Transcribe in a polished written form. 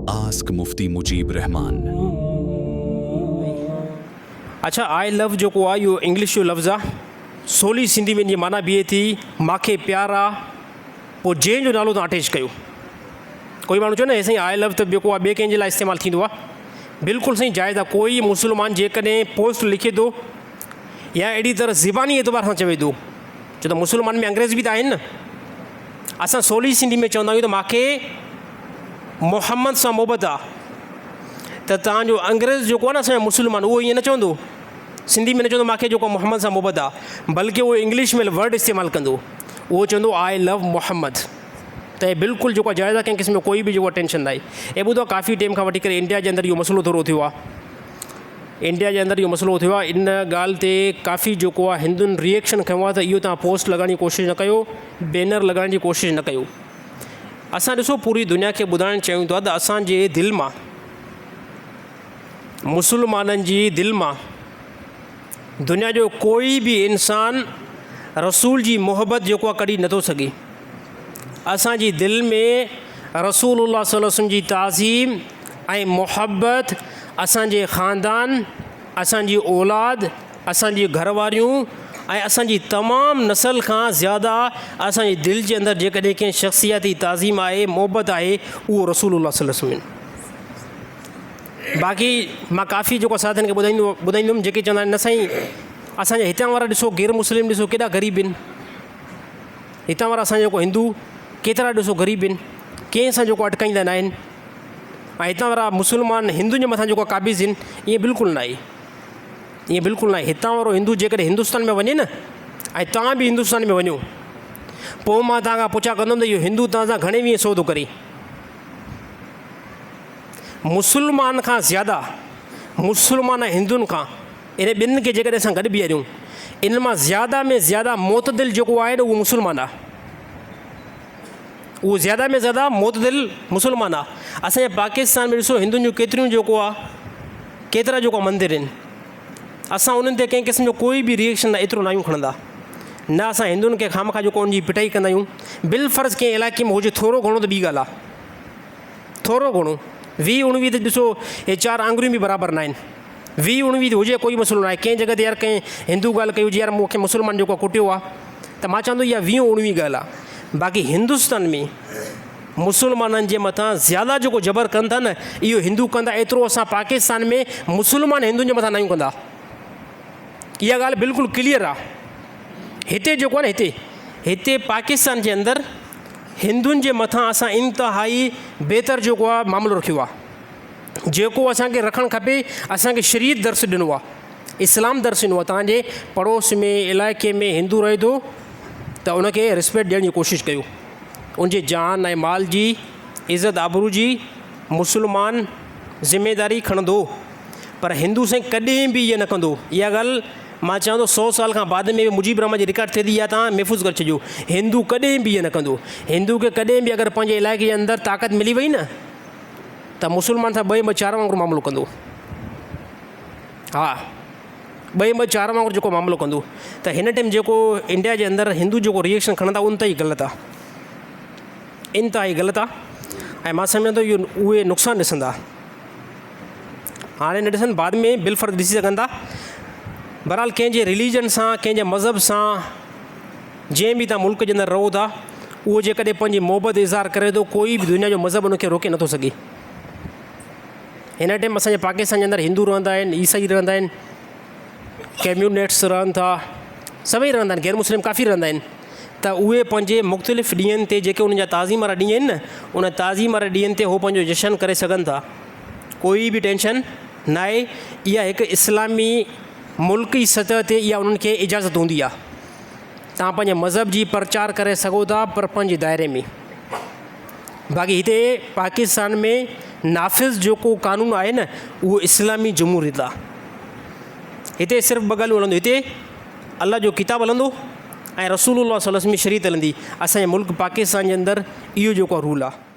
Ask Mufti Mujeeb Rehman. اڇا آء لو جيڪو آ اهو انگلش جو لفظ آ سولي سنڌي ۾ ان جي معنيٰ بيهي ٿي ماکي پيار آ پوء جنهن جو نالو توهان اٽيچ ڪيو ڪوئي ماڻهو چئي نه سائين آء لو ته جيڪو آ ٻئي ڪنهن جي لاء استعمال ٿيندو آ بلڪل سائين جائز آ ڪوئي مسلمان جيڪڏهن پوسٽ لکي ٿو يا اهڙي طرح زباني اعتبار سان چوي ٿو ڇو ته مسلمان ۾ انگريز به ته آهن نه اسان سولي سنڌي ۾ چوندا آهيون ته ماکي محمد سان محبت آ ته تان جو انگريز جيڪو آ نه اسان جو مسلمان اهو ائين نه چوندو سنڌي ۾ نه چوندو ماکي جيڪو محمد سان محبت آ بلڪه اهو انگلش ۾ ورڊ استعمال ڪندو اهو چوندو آء لو محمد ته هي بلڪل جيڪو جائز آ ڪنهن قسم جو ڪوئي به جيڪو ٽينشن ناهي هي ٻڌو آ ڪافي ٽيم کان وٺي ڪري انڊيا جي اندر اهو مسئلو ٿورو ٿيو آ انڊيا جي اندر اهو مسئلو ٿيو آ ان ڳالهه تي ڪافي جيڪو آ هندن ريئيڪشن کنيو آ ته اهو تان پوسٽ لڳائڻ جي ڪوشش نه ڪيو بينر لڳائڻ جي ڪوشش نه ڪيو اسان ڏسو پوري دنيا کي ٻڌائڻ چاهيون ٿا ته اسان جي دل مان مسلمانن جي دل مان دنيا جو ڪوئي به انسان رسول جي محبت جيڪو آهي ڪڍي نٿو سگهي اسان جي دل ۾ رسول الله صلي الله وسلم جي تعظيم ۽ محبت اسان جي خاندان اسان جي اولاد اسان جي گهر واريون ۽ اسان جي تمام نسل کان زياده اسان جي دل جي اندر جيڪڏهن ڪنهن شخصيت جي تعظيم آهي محبت آهي اهو رسول الله صلي الله عليه وسلم باقي مان ڪافي جيڪو ساٿين کي ٻڌائيندو ٻڌائيندم جيڪي چوندا آهن نه سائين اسان جا هتان وارا ڏسو غير مسلم ڏسو ڪيڏا غريب آهن هتان وارا اسان جا جيڪو هندو ڪيترا ڏسو غريب آهن ڪنهن سان جيڪو اٽڪائيندا نه آهن ۽ هتان وارا مسلمان هندن جي مٿان جيڪو قابض آهن ائين بلڪل نه آهي ائين بلڪل ناهي. هتان وارو هندو جيڪڏهن هندستان ۾ وڃي نه ۽ توهان به هندستان ۾ وڃو پوء مان توهان کان پڇا ڪندم ته اهو هندو توهان سان گهڻي ويهين سو ٿو ڪري. مسلمان کان زياده مسلمان ۽ هندن کان انهن ٻنهن کي جيڪڏهن اسان گڏ بيهاريون انهن مان زياده ۾ زياده معتدل جيڪو آهي نه اهو مسلمان آهي. اهو زياده ۾ زياده معتدل مسلمان آ. اسان جي پاڪستان ۾ ڏسو هندن جون ڪيتريون جيڪو آ ڪيترا جيڪو مندر آهن اسان انهن تي ڪنهن قسم جو ڪوئي به ريئيڪشن ايترو ناهيون کڻندا نه اسان هندن کي خامخواه جيڪو ان جي پٽائي ڪندا آهيون بالفرض ڪنهن علائقي ۾ هجي ٿورو گهڻو ته ٻي ڳالهه آ ٿورو گهڻو ويهه اڻويهه ته ڏسو هي چار آڱريون به برابر ناهن ويهه اڻويهه ته هجي ڪوئي مسئلو ناهي ڪنهن جڳهه تي يار ڪنهن هندو ڳالهه ڪئي هجي يار مون کي مسلمان جيڪو ڪٽيو آ ته مان چوان ٿو اها ويهه اڻويهه ڳالهه آ باقي هندستان ۾ مسلمانن جي مٿان زياده جيڪو جبر ڪن ٿا نه اهو هندو ڪندا ايترو اسان پاڪستان ۾ مسلمان هندن جي مٿان ناهيون ڪندا اها ڳالهه بلڪل ڪليئر آ هتي جيڪو آ نه هتي هتي پاڪستان جي اندر هندن جي مٿان اسان انتهائي بهتر جيڪو آ معاملو رکيو آ جيڪو اسان کي رکڻ کپي اسان کي شريعت درس ڏنو آ اسلام درس ڏنو آ توهان جي پڙوس ۾ علائقي ۾ هندو رهي ٿو ته ان کي ريسپيڪٽ ڏيڻ جي ڪوشش ڪيو ان جي جان ۽ مال جي عزت آبرو جي مسلمان ذميداري کڻندو پر هندو سائين ڪڏهن به ائين نه ڪندو اها ڳالهه مان چوان ٿو سو سال کان بعد ۾ به مجيب الرحمان جي رڪارڊ ٿئي ٿي اها توهان محفوظ ڪري ڇڏيو هندو ڪڏهن به ائين نه ڪندو هندو کي ڪڏهن به اگر پنهنجي علائقي جي اندر طاقت ملي وئي نه ته مسلمان سان ٻئي ٻه چار وانگر معاملو ڪندو ها ٻئي ٻه چار وانگر جيڪو معاملو ڪندو ته هن ٽائيم جيڪو انڊيا جي اندر هندو جيڪو ريئيڪشن کڻندا انتهائي غلط آ انتهائي غلط آ ۽ مان سمجهان ٿو اهو اهي نقصان ڏسندا هاڻي نه ڏسن بعد ۾ بالفرض ڏسي سگهن ٿا بهرحال ڪنهن جي رليجن سان ڪنهن جي مذهب سان جنهن به توهان ملڪ جي اندر رهو ٿا اهو جيڪڏهن پنهنجي محبت جو اظهار ڪري ٿو ڪوئي به دنيا جو مذهب ان کي روڪي نٿو سگهي. هن ٽائيم اسان جي پاڪستان جي اندر هندو رهندا آهن عيسائي رهندا آهن ڪميونسٽ رهن ٿا سڀئي رهندا آهن غير مسلم ڪافي رهندا آهن ته اهي پنهنجي مختلف ڏينهن تي جيڪي انهن جا تعظيم وارا ڏينهن آهن نه ان تعظيم واري ڏينهن تي هو پنهنجو جشن ڪري سگهن ٿا ڪوئي به ٽينشن ناهي اها هڪ اسلامي ملڪي سطح تي اها انهن کي اجازت هوندي آهي توهان پنهنجي مذهب جي پرچار ڪري سگهو ٿا پر پنهنجي دائري ۾ باقي هتي پاڪستان ۾ نافذ جيڪو قانون آهي نه اهو اسلامي جمهوريت آهي هتي صرف ٻه ڳالهيون هلنديون هتي الله جو ڪتاب هلندو ۽ رسول الله صلي الله عليه وسلم جي شريعت هلندي اسانجي ملڪ پاڪستان جي اندر اهو جيڪو رول آهي.